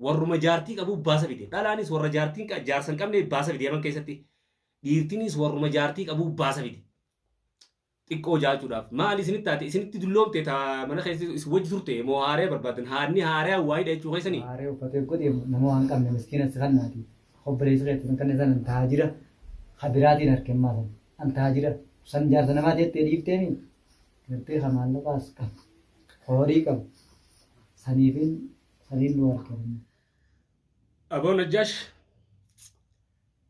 Warruma jaartii qabu baasa fide. Dhalaanis warra jaartiin jaarsa hin qabne baasa fide Yaman keessatti. Dhiirtinis warruma jaartii qabu baasa fide. Xiqqoo jaachuudhaaf. Maali isinitti taate? Isinitti dulloomte ta mana keessa isin wajji turte moo haaree barbaadan? Haarni haaree waayidha jechuu keessanii? Haaree uffatee godhe nama waan qabne miskiina si kannaati. Obboleessi keetti san kanne san an taajira ka biraatiin arke ammaa san. An taajira san jaarsa namaa teettee dhiifteemi gartee ka maallaqaas qabu horii qabu saniifin saniin nu arke. Aboo Najjaash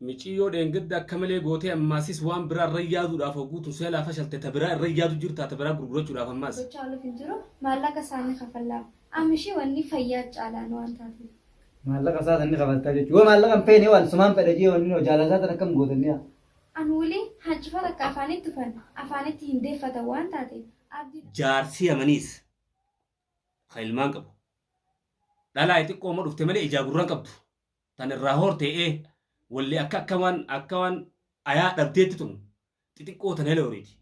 miciyyoo dheengadda akka malee gootee ammaasis waan biraa irra yaaduudhaaf hogguu tun seelaa fashalte ta biraa irra yaadu jirtaa ta biraa gurgurachuudhaaf ammaas. Gochaa ooluuf hin jiru maallaqa isaanii kafallaa. Amishii wanni fayyaa caalaan waan taateef. Maallaqa isaa sanni kafaltaa jechuudha. Yoo maallaqa hin feene waan sumaan fedha jee wanni jaalala isaa tan akkam gootanni haa. An wuli hancufa takka afaanitti tufan afaanitti hin deeffatan waan taateef abdii. Jaarsi Yamaniis ka ilmaan qabu. Dhalaa xiqqoo ma dhufte malee ijaa gurran qabdu. Tan irraa horte ee walli akka akka waan akka waan ayaa dhabdeetti tun xixiqqoo tan hele horiiti.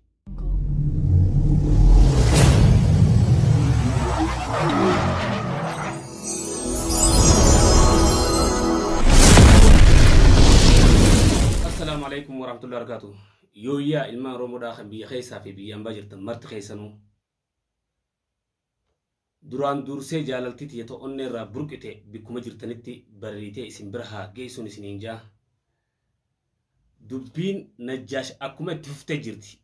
Assalaamu alaikum warahmatullahi wabarakatuh. Yooyyaa ilmaan Oromoodhaa kan biyya keessaa fi biyya ambaa jirtan marti keessanuu Duraan duursee jaalalti tiyya ta onnee irraa burqite bikkuma jirtanitti barariitee isin bira haa geessuun isiniin ja'a. Dubbiin Najjaash akkuma itti fuftee jirti.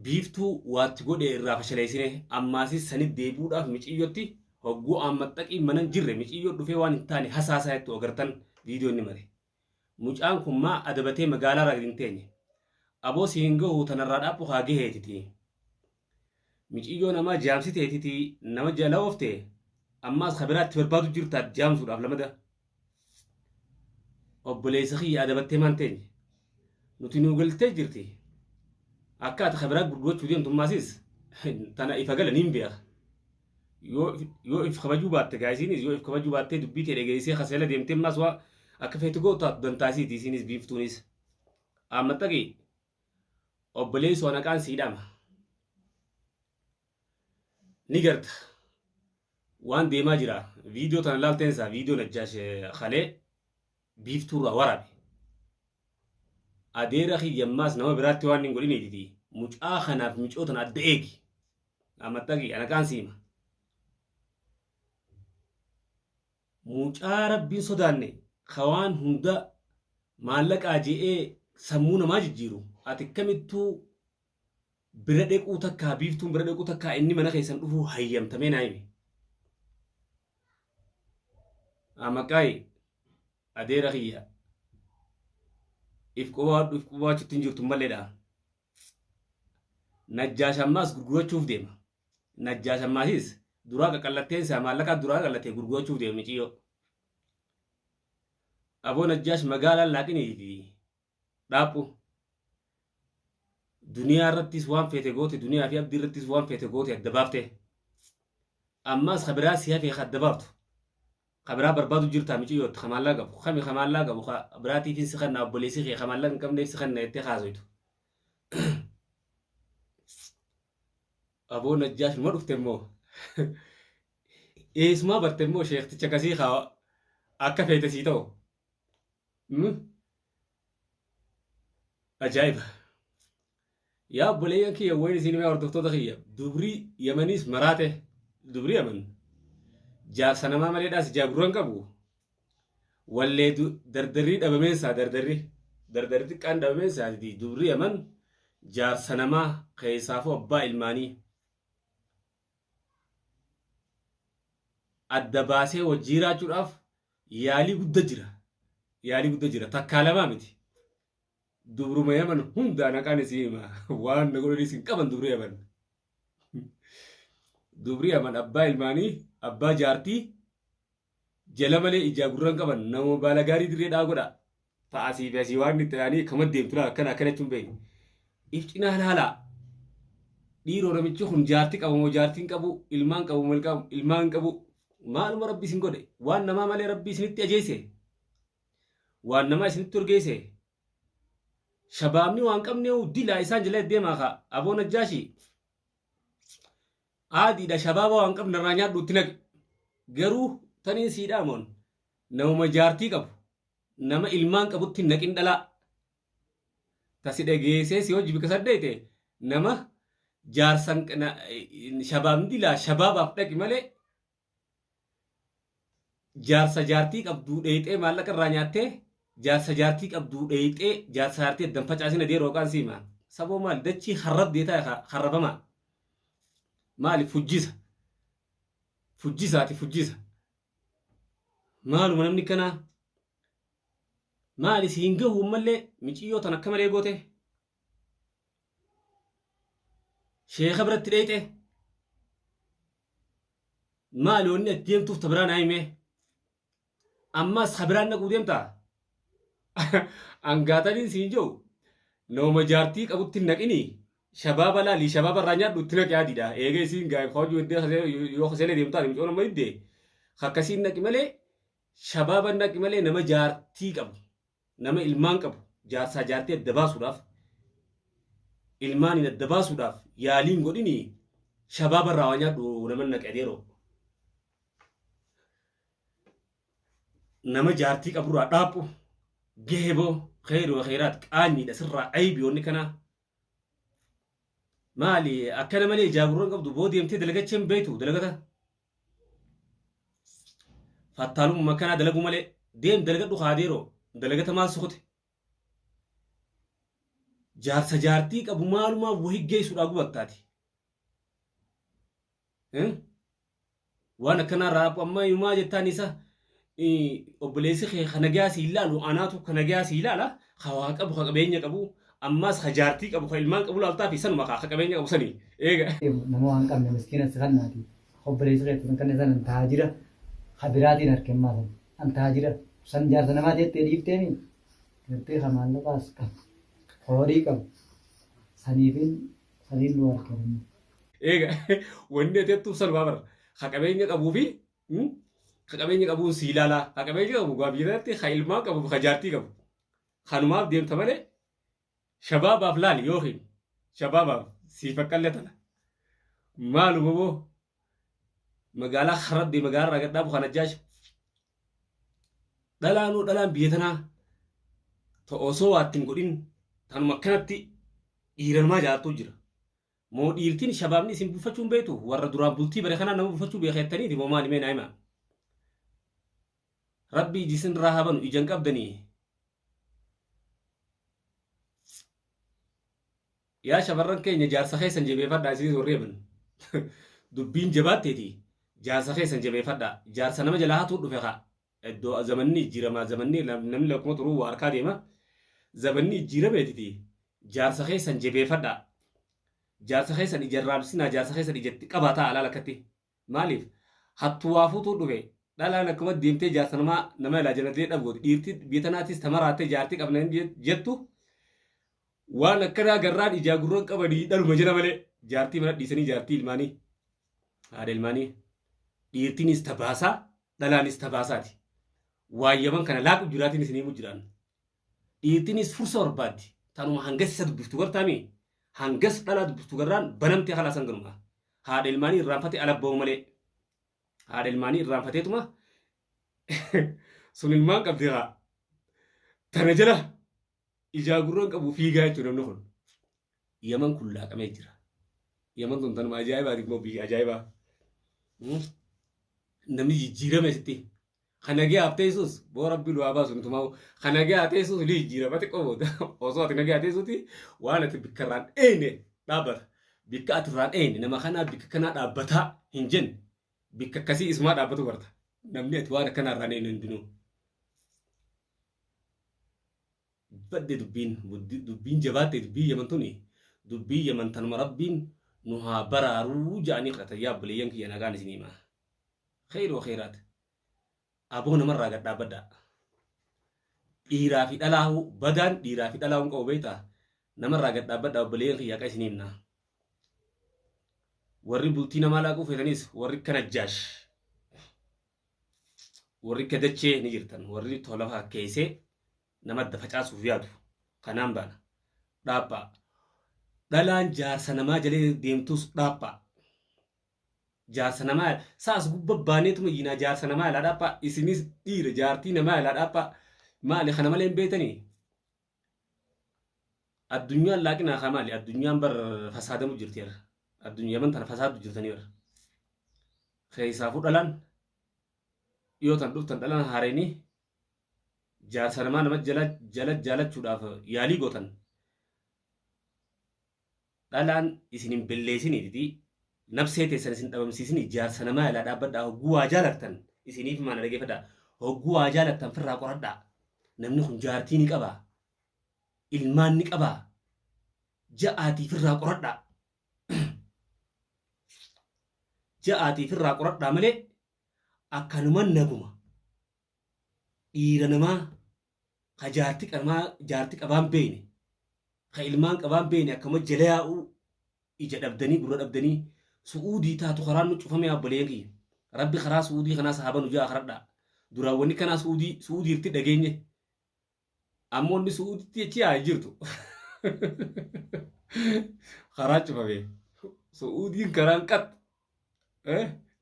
Biiftuu waatti godhee irraa fashaleessine ammaasis sanit deebi'uudhaaf miciyyotti hogguu aammaxxaqii mana hin jirre miciyyoo dhufee waan hin taane hasaasaa jettu agartan viidiyoo inni mare. Mucaan kun maa adabatee magaalaa irraa gadi hin teenye? Aboo si hin gahu tanarraa dhaaphu kaa gaheetiti. Miciyyoo namaa jaamsiteetiti nama jala oofte ammaas ka biraa itti barbaadu jirta jaamsuudhaaf lamada. Obboleessa kiyya adabattee maan teenye? Nuti nuu galtee jirti. Akka ati ka biraa gurgurachuu deemtu ammaasis tana ifa gala niin beeka. Yoo if kabajuu baatte gaa isiinis yoo if kabajuu baattee dubbii tee dhageessee kaseela deemtee ammaas waa akka feete gootaatu dantaa isiiti isiinis biiftuunis. Aammaxxaqii Obboleessoo anaqaan sii dhama. Ni garta. Waan deemaa jira. Viidiyoo tana laalteen isaa viidiyoo Najjaash kalee biiftuurraa waraabe. Adeera kiyya ammaas nama biraatti waan hin godhiniititi. Mucaa kanaaf micoo tana adda eegi. Amattaqi anaqaan siima. Mucaa Rabbiin sodaanne ka waan hunda maallaqaa je'ee sammuu namaa jijjiiru ati akkamittuu bira dhequu takkaa biiftuun bira dhequu takkaa inni mana keessan dhufuu hayyamtamee naa himi. Amaqaayi adeera kiyya if qubaadhu if qubaachutti hin jirtu maleedha. Najjaash ammaas gurgurachuuf deema. Najjaash ammaasis duraa qaqallatteen isaa maallaqaa duraa qaqallatee gurgurachuuf deema miciyyoo. Aboo Najjaash magaalaan laaqiniiti dhaaphu. Duniyaa irrattis waan feete goote duniyaa fi abdii irrattis waan feete goote adda baafte. Ammaas ka biraa si hafee ka adda baaftu. Ka biraa barbaadu jirtaa miciyyootti ka maallaqa qabu. Kami ka maallaqa qabu ka biraatiifin si kanna obboleessi kee ka maallaqa hin qabneef si kanna jettee haasoytu. Aboo Najjaash numa dhufte immoo. Eessumaa barte immoo sheekticha kasii kaa akka feete sii ta'u. Ajaa'iba. Yaa obboleeyyan kiyya wayin isin himee hordoftoota kiyya dubrii Yamaniis maraate dubrii Yaman jaarsa namaa maleedhaas ijaa gurra hin qabu. Wallee dardarrii dhabameensaa dardarri dardarri xiqqaan dhabameensaa dubrii Yaman jaarsa namaa keessaafuu abbaa ilmaanii adda baasee wajji jiraachuudhaaf yaalii gudda jira. Yaalii gudda jira. Takkaa lamaa miti. Dubruma Yaman hundaa naqaan isii hima. Waan na godhanis hin qaban dubri Yaman. Dubri Yaman abbaa ilmaanii, abbaa jaartii jala malee ijaa gurra hin qaban. Nama baala gaarii dirree dhaa godha. Ta'a asii fi asii waan itti dhaanii akkama deemtu laa akkana akkana jechuun beekni. If cinaa laalaa. Dhiiroo namichi kun jaarti qabu moo jaartii hin qabu, ilmaan qabu moo ilmaan hin qabu. Maaluma rabbi isin godhe? Waan namaa malee rabbi isinitti ajeese? Waan namaa isinitti urgeesse? Shabaabni waan qabne dilaa isaan jala deemaa kaa aboo najjaashi. Aadiidha shabaaba waan qabne irraa nyaadhu itti naqi. Garuu Taniin sii dhaamoon namuma jaartii qabu nama ilmaan qabutti hin naqin dhalaa. Ta si dhageessee si hojii bika saddeete nama jaarsan shabaabni dilaa shabaabaaf dhaqi malee jaarsa jaartii qabduu dheeyxee maallaqa irraa nyaattee jaarsa jaartii qabduu dheeyxee jaarsa jaartii addan facaasina deeroo qaan siima. Saboo maali dachii harrabdee taa'e harrabamaa maali fujjisa fujjisaati fujjisa maaluma namni kanaa maali si hin gahu ammallee miciyyoo tan akka malee goote sheeka biratti dheeyxe maali wanni ati deemtuuf ta biraa naa himee ammas ka biraan dhaquu deemtaa angaataniin siin jiru nama jaartii qabutti hin naqinii shabaaba laalii shabaaba irraa nyaadhu itti naqi adiidha eega isiin gaa hojii weddee yoo kaseelee deemtaa mucoon amma diddee akkasiin naqi malee shabaaba naqi malee nama jaartii qabu nama ilmaan qabu jaarsaa jaartii adda baasuudhaaf ilmaaniin adda baasuudhaaf yaaliin godhinii shabaaba irraa waa nyaadhu nama naqi adeeroo. Nama jaartii qaburraa dhaaphu geeboo kheyri wa kheyraat qaanyiidha sirraa aybi wanni kanaa maali akkana malee ijaa gurra hin qabdu boo deemtee dalagachee hin beektu dalagata fattaalumma akkanaa dalaguu malee deem dalagadhu kaadeeroo dalagata maal sukute jaarsa jaartii qabu maalumaa wahi geessuudhaa gubattaati. Waan akkanaa raaphu amma yumaa jettaan isa obboleessi kee ka nagaa sii ilaalu anaatu ka nagaa sii ilaala ka waa qabu ka qabeenya qabu ammaas ka jaartii qabu ka ilmaan qabu laaltaa fi sanuma ka qabeenya qabu sanii eega. Nama waan qabne miskiina si kannaati obboleessi kee san kanne san taajira ka biraatiin harke ammaa san an taajira san jaarsa namaa jettee dhiifteemi gartee ka maallaqaas qabu horii qabu saniifin saniin nu harke. Eega wanni ati jettuuf sanumaa bara. Ka qabeenya qabuu fi ka qabeenya qabuun sii ilaalaa. Ka qabeenya qabu gaa biyya kanatti ka ilmaan qabu fi ka jaartii qabu. Kanumaaf deemta malee shabaabaaf laali yookiin shabaabaaf siif akkallee tana. Maaluma boo magaalaa harabdee magaalaa irraa gad dhaabu kan ajjaash. Dhalaanuu dhalaan biyya tanaa ta osoo waa ittiin godhin tanuma akkanatti dhiiranumaa jaalatu jira. Moo dhiirtiin shabaabni isin bulfachuu hin beektu warra duraan bultii bare kanaan nama bulfachuu beeka jettaniiti moo maali mee naa himaa. Rabbi iji isin irraa haa banu ija hin qabdanii. Yaa shamarran keenya jaarsa keessan jabeeffadhaa isinis warri yaman. Dubbiin jabaatteeti jaarsa keessan jabeeffadhaa jaarsa nama jalaa hatuu dhufe kaa iddoo zamanni jijjiiramaa zamanni namni lakkuma turuu waa harkaa deema zamanni jijjiirameetiti jaarsa keessan jabeeffadhaa jaarsa keessan ija raabsinaa jaarsa keessan ijatti qabaataa alaal akkatti maaliif hattuu waa fuutuu dhufe dhalaan akkuma deemtee jaarsa namaa nama ilaa jalatee dhabgooti dhiirti biyya tanaatis tamaraattee jaartii qabna jettu waan akkanaa garraan ijaa gurran qabanii dhaluma jala malee jaartii mana dhiisanii jaartii ilmaanii haadha ilmaanii dhiirtiinis tabaasaa dhalaanis tabaasaati. Waan yaman kana laaqu jiraatiin isin himu jiraan. Dhiirtiinis fursa barbaaddi. Tanuma hangas isa dubbiftu gartaami. Hangas dhalaa dubbiftu garraan banamtee kalaa san ganuma. Haadha ilmaanii irraanfate ala ba'u malee. Haadha ilmaanii irraanfateetuma sun ilmaan qabdi haa. Tana jala ijaa gurra hin qabu fiigaa jechuudha namni kun. Yaman kun laaqamee jira. Yaman tun tanuma ajaa'ibaati immoo biyya ajaa'ibaa. Namni jijjiirame asitti. Kan nagaa teessus boo rabbi du'aa baasu nutumaa kan nagaa teessus ni jijjiirama xiqqoo booda osoo ati nagaa teessuti waan ati bikka irraan dheeyne dhaabbata. Bikka ati irraan dheeyne nama kanaa bikka kanaa dhaabbataa hin jenne bikka akkasii isumaa dhaabbatu barta. Namni ati waan akkanaa irraan dheeyne hundinuu. Badde dubbiin dubbiin jabaatte dubbiin yaman tuni dubbiin yaman tanuma rabbiin nu haa baraaruu ja'anii kadhatan yaa obboleeyyan kiyya nagaan isin hima kheyr wa kheyraat aboo namarraa gad dhaabbadhaa dhiiraa fi dhalaahu badaan dhiiraa fi dhalaahu hin qabu beektaa namarraa gad dhaabbadhaa obboleeyyan kiyya haqa isin himna warri bultii namaa laaquu feetanis warri kana jaash warri akka dachee ni jirtan warri tola fakkeessee nama adda facaasuuf yaadu kanaan baana dhaaphaa dhalaan jaarsa namaa jalee deemtus dhaaphaa Jaarsa namaa saas gubba baaneetuma iyyinaa jaarsa namaa ilaa dhaaphaa isinis dhiira jaartii namaa ilaa dhaaphaa maali kana malee hin beektanii? Addunyaan laaqinaa haa maali? Addunyaan bar fasaadamu jirti bar. Addunyaa tana fasaadu jirtanii bar. Keessaafuu dhalaan dhiyoo tan dhuftan dhalaan haareenii jaarsa namaa nama jala jala jaalachuudhaaf yaalii gootan. Dhalaan isin hin belleessiniiti nafsee teessan isin dhabamsiisinii jaarsa namaa ilaa dhaabbadhaa hogguu waa jaalattan isiniif maana dhageeffadhaa hogguu waa jaalattan firraa qoradhaa namni kun jaartii ni qabaa ilmaan ni qabaa ja'aatii firraa qoradhaa ja'aatii firraa qoradhaa malee akkanuma naguma dhiira namaa ka jaarti qabaa jaarti qabaan beeyne ka ilmaan qabaan beeyne akkama jala yaa'uu ija dhabdanii gurra dhabdanii su'uudii taatu karaan nu cufame obboleeyyan kiyya rabbi karaa su'uudii kanaa sahaaba nu ja'a karadhaa duraan wanni kanaa su'uudii su'uudiirti dhageenye ammoo inni su'uuditti achi yaa jirtu karaa cufame su'uudiin karaan qat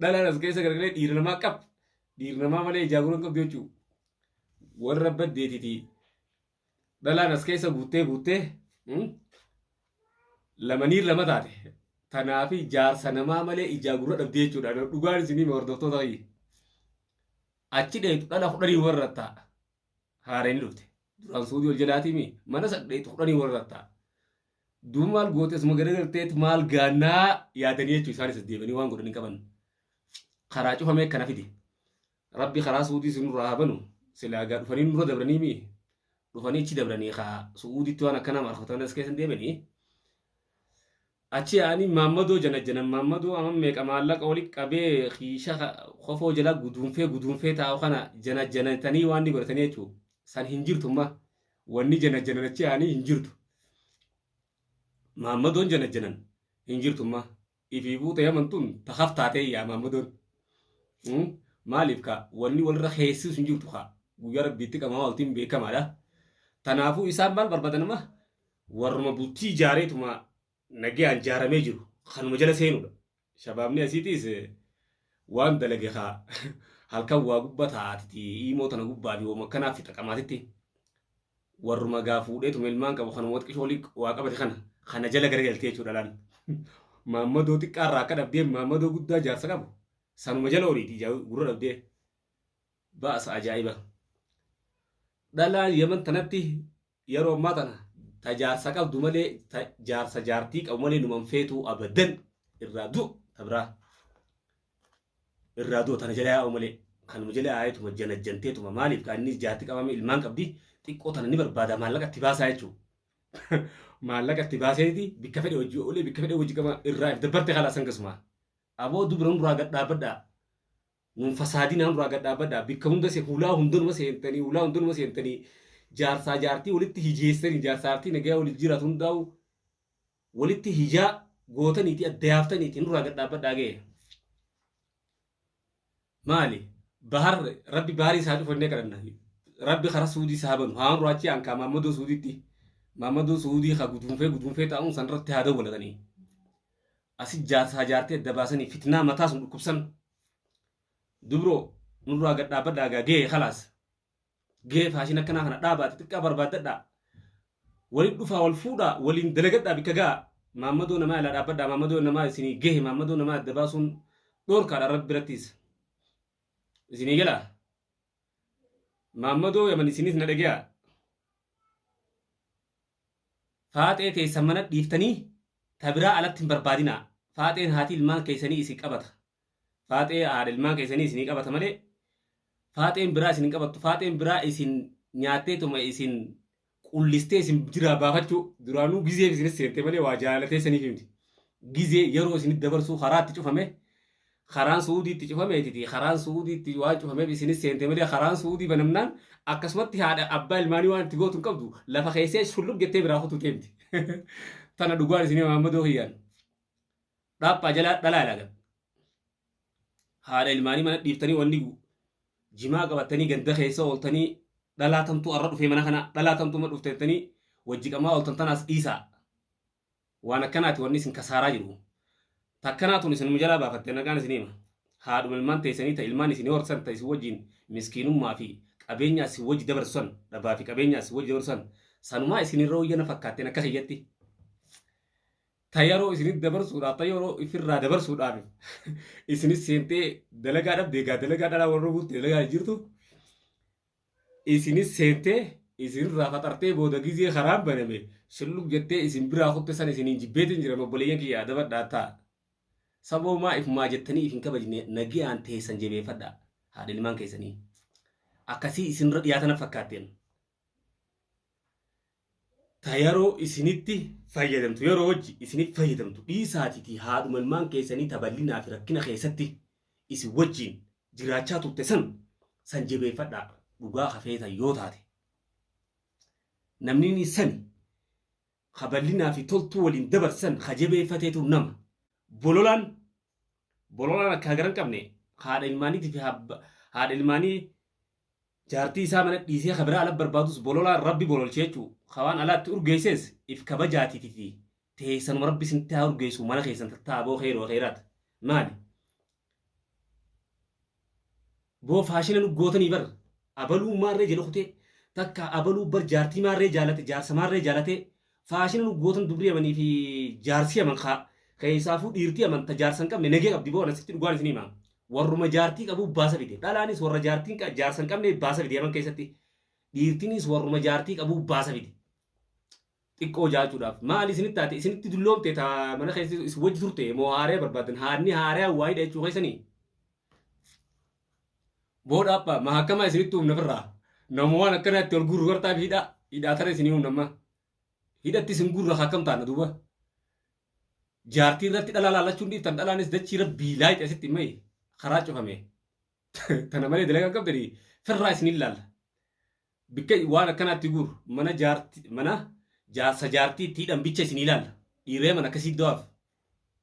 dhalaan as keessa garagalee dhiira namaa qab dhiira namaa malee ijaa gurra hin qabdu jechuudha warra baddeetiti dhalaan as keessa guuttee guuttee lamanii lama taate tanaafi jaarsa namaa malee ijaa gurra dhabdee jechuudha dhugaan isinii hordoftoota kiyya achi dheetu dhala 10 warra ta'a haareen dhufte duraan suudii ol jalaatii mana san dheetu 10 warra ta'a duuba maal goote asuma garagalteet maal gaannaa yaadanii jechuudha isaanis as deebanii waan godhanii qaban karaa cufamee kana fide rabbi karaa suudii sinurraa haa banu silaa gaa dhufanii nurra dabranii mi dhufanii achi dabranii kaa su'uuditti waan akkanaa marfatan as keessa deemanii achi yaa'anii maammadoo jana janan maammadoo amma meeqa maallaqa wali qabee kiisha kofoo jala guduunfee guduunfee taa'u kana jana janatanii waan ni godhatanii jechuudha san hin jirtu amma wanni jana janan achi yaa'anii hin jirtu maammadoon jana janan hin jirtu amma ifii fuute yaman tun takaf taatee yaa maammadoon maaliif ka wanni walirra keessis hin jirtu ka guyyaa rabbiitti qabamaa oltiin beekamaadha tanaafuu isaan maal barbaadan amma warruma bultii ijaareetuma nagayaan jaaramee jiru kanuma jala seenuudha. Shabaabni asiitiis waan dalage kaa halkan waa gubba taa'atiti iimoo tana gubbaa fi wooma akkanaa fixa qamaatitti warruma gaa fuudheetuma ilmaan qabu kanuma xiqqishoo olii waa qabate kana kana jala garagaltee jechuudha laan. Maammadoo xiqqaarraa akka dhabdee maammadoo guddaa jaarsa qabu sanuma jala oliiti ijaa gurra dhabdee ba'asa ajaa'iba. Dhalaan Yaman tanatti yeroo ammaa tana ta jaarsa qabdu malee ta jaarsa jaartii qabu malee numan feetuu abadan irraa du'u ta biraa irraa du'u tana jala yaa'u malee kanuma jala yaa'eetuma janajjanteetuma maaliif kan inni jaartii qabame ilmaan qabdi xiqqoo tana ni barbaada maallaqa itti baasaa jechuudha. Maallaqa itti baaseeti bikka fedhe hojii oolee bikka fedhe hojii qaba irraa if dabbarte kalaa san gasuma. Aboo dubra nurraa gad dhaabbadhaa. Nun fasaadinaa nurraa gad dhaabbadhaa. Bikka hunda se hulaa hundanuma seentanii hulaa hundanuma seentanii jaarsaa jaartii walitti hijeessanii jaarsaa jaartii nagayaa walitti jiraatu hundaa'u walitti hijaa gootaniiti adda yaaftaniiti nurraa gad dhaabbadhaa ga'e. Maali? Bahar rabbi baharii isaa cufannee kadhanna. Rabbi karaa suudii isaa banu. Haa nurraa achi ankaa maammadoo suudiitti. Maammadoo suudii ka guduunfee guduunfee taa'uun san irratti haa dawwalatanii. Asi jaarsaa jaartii adda baasanii fitnaa mataa sun dhukkubsan. Dubroo nurraa gad dhaabbadhaa gaa ga'e kalaas. Ga'e faashin akkanaa kana dhaabaa xixiqqaa barbaaddadhaa. Walitti dhufaa wal fuudhaa waliin dalagadhaa bikka ga'a. Maammadoo namaa ilaa dhaabbadhaa maammadoo namaa isinii gahe maammadoo namaa adda baasuun dhoorkaadha rabbi birattis. Isinii galaa. Maammadoo yaman isinis na dhagayaa. Faaxee teessan mana dhiiftanii ta biraa alatti hin barbaadinaa. Faaxeen haati ilmaan keessanii isin qabata. Faaxee haadha ilmaan keessanii isinii qabata malee faaxeen biraa isin hin qabattu. Faaxeen biraa isin nyaatteetuma isin qullistee isin jiraa baafachuu duraanuu gizeef isinis seente malee waa jaalatee saniif miti. Gizee yeroo isinitti dabarsuu karaa itti cufame karaan suudiitti cufameetiti karaan suudiitti waan cufameef isinis seente malee karaan suudii banamnaan akkasumatti haadha abbaa ilmaanii waan itti gootu hin qabdu lafa keessee shulluq jettee biraa kutuu deemti. Tana dhugaan isinii maammadoo kiyyaan. Dhaaphaa jalaa dhalaa ilaalan. Haadha ilmaanii mana dhiiftanii wanni jimaa qabattanii ganda keessa ooltanii dhalaa tamtuu arra dhufee mana kana dhalaa tamtuu ma dhufte jettanii wajji qamaa ooltan tanaas dhiisaa. Waan akkanaati wanni isin kasaaraa jiru. Takkanaa tun isinuma jalaa baafatte nagaan isin hima. Haadhuma ilmaan teessanii ta ilmaan isin horsan ta isin wajjin miskiinummaa fi qabeenya isin wajji dabarsan dhabaa fi qabeenya isin wajji dabarsan sanumaa isinirra wayyana fakkaatteen akka kiyyatti. Ta yeroo isinitti dabarsuudhaaf ta yeroo ifirraa dabarsuudhaaf isinis seentee dalagaa dhabde egaa dalagaa dhalaa warra guutte dalagaa jirtu isinis seentee isinirraa faxartee booda gizee karaan baname shilluk jettee isin biraa kutte san isiniin jibbeetiin jiran obboleeyyan kiyya adabadhaa ta'a. Saboomaa ifumaa jettanii if hin kabajne nagiyaan teessan jabeeffadhaa haadha ilmaan keessanii. Akkasii isinirra dhiyaatana fakkaatteen. Ta yeroo isinitti fayyadamtu yeroo wajji isinitti fayyadamtu dhiisaatiitii haadhuma ilmaan keessanii ta bal'inaa fi rakkina keessatti isin wajjiin jiraachaa turte san san jabeeffadhaa dhugaa ka feetan yoo taate. Namni ni sani ka bal'inaa fi toltuu waliin dabarsan ka jabeeffateetu nama. Bololaan bololaan akka hagaran qabne haadha ilmaaniitii fi haadha ilmaanii jaartii isaa mana dhiisee ka biraa ala barbaadus bololaan rabbi bololche jechuu ka waan alaatti urgeesses if kabajaatiitii fi teessanuma rabbi isinitti haa urgeessu mana keessan tattaa boo keeroo keeraat maali boo faashina nu gootanii bar abaluu maarree jala kutee takka abaluu bar jaartii maarree jaalate jaarsa maarree jaalate faashina nu gootan dubrii amanii fi jaarsi aman kaa keessaafuu dhiirtii aman ta jaarsa hin qabne nagee qabdi boo anasitti dhugaan isin hima warruma jaartii qabuu baasa fide dhalaanis warra jaartiin jaarsa hin qabne baasa fide yaman keessatti dhiirtinis warruma jaartii qabuu baasa fide xiqqoo jaachuudhaaf maali isinitti taate isinitti dulloomte ta mana keessa isin wajji turte moo haaree barbaadan haadni haaree waayidha jechuu keessanii booda abba mahakama isinitti humna firraa nama waan akkanaatti ol guurru gartaa fi hidhaa hidhaa tana isinii humna amma hidhatti isin guurra akkam taana duuba jaartii irratti dhalaa laallachuun dhiiftan dhalaanis dachii rabbii laayixe asitti himmee karaa cufame tana malee dalagaa qabdanii firraa isiniin laalla Bikka waan akkanaatti guur mana jaarti mana jaarsa jaartii itti hidhan bicha isin ilaalla. Dhiirree mana akkasii do'aaf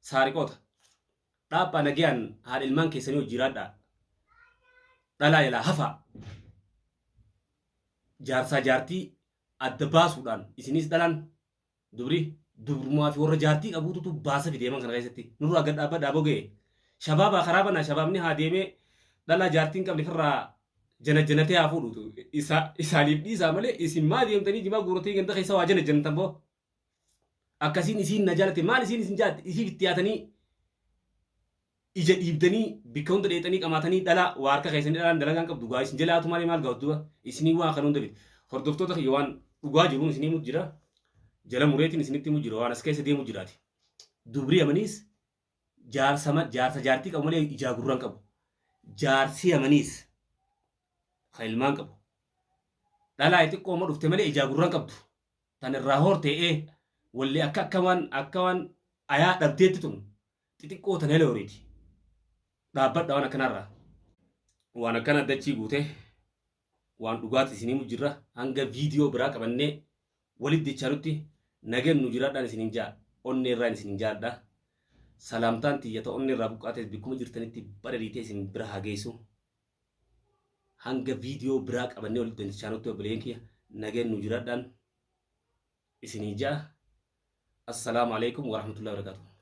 saariqoota. Dhaaphaa nagayaan haadha ilmaan keessanii hojii jiraadhaa. Dhalaa jalaa hafaa. Jaarsaa jaartii adda baasuudhaan isinis dhalaan Dubri dubrumaa fi warra jaartii qabuututu baasa fide yaman kana keessatti. Nurraa gad dhaabbadhaa bogee. Shabaabaa karaa banaa shabaabni haa deemee dhalaa jaartii hin qabne firraa janajjanatee haa fuudhutu. Isa isaaniif dhiisaa malee isin maa deemtanii jimaa guuratanii ganda keessa waa janajjanatan boo. Akkasiin isiin na jaalate maal isiin isin jaalate isiif itti yaatanii ija dhiibdanii bikka hunda dheexanii qamaatanii dhalaa waa harka keessanii dhalaan dalagaan qabdu gaa isin jalaatu malee maal gaafatu duba isinii waan kana hunda fide hordoftoota kiyya waan dhugaa jiruun isinii himu jira jala mureetiin isinitti himu jira waan as keessa deemu jiraati dubrii amaniis jaarsa jaarsa jaartii qabu malee ijaa gurran qabu jaarsi amaniis kan ilmaan qabu dhalaa xiqqoo ma dhufte malee ijaa gurran qabdu tan irraa horte ee walli akka akka waan akka waan ayaa dhabdeetti tun xixiqqoo tan hele horiiti. Dhaabbadha waan akkanaarraa. Waan akkana dachii guute waan dhugaati isin himu jirra hanga viidiyoo biraa qabannee walitti dechaanutti nageen nu jiraadhaan isinin jaa onnee irraan isinin jaadha. Salaamtaan tiyya ta onnee irraa buqqaates bikkuma jirtanitti badhadhiitee isin bira haa geessu. Hanga viidiyoo biraa qabannee walitti dechaanutti obboleeyyan kiyya nageen nu jiraadhaan isinii jaa. Assalaamu alaikum warahmatullahi wabarakatuh.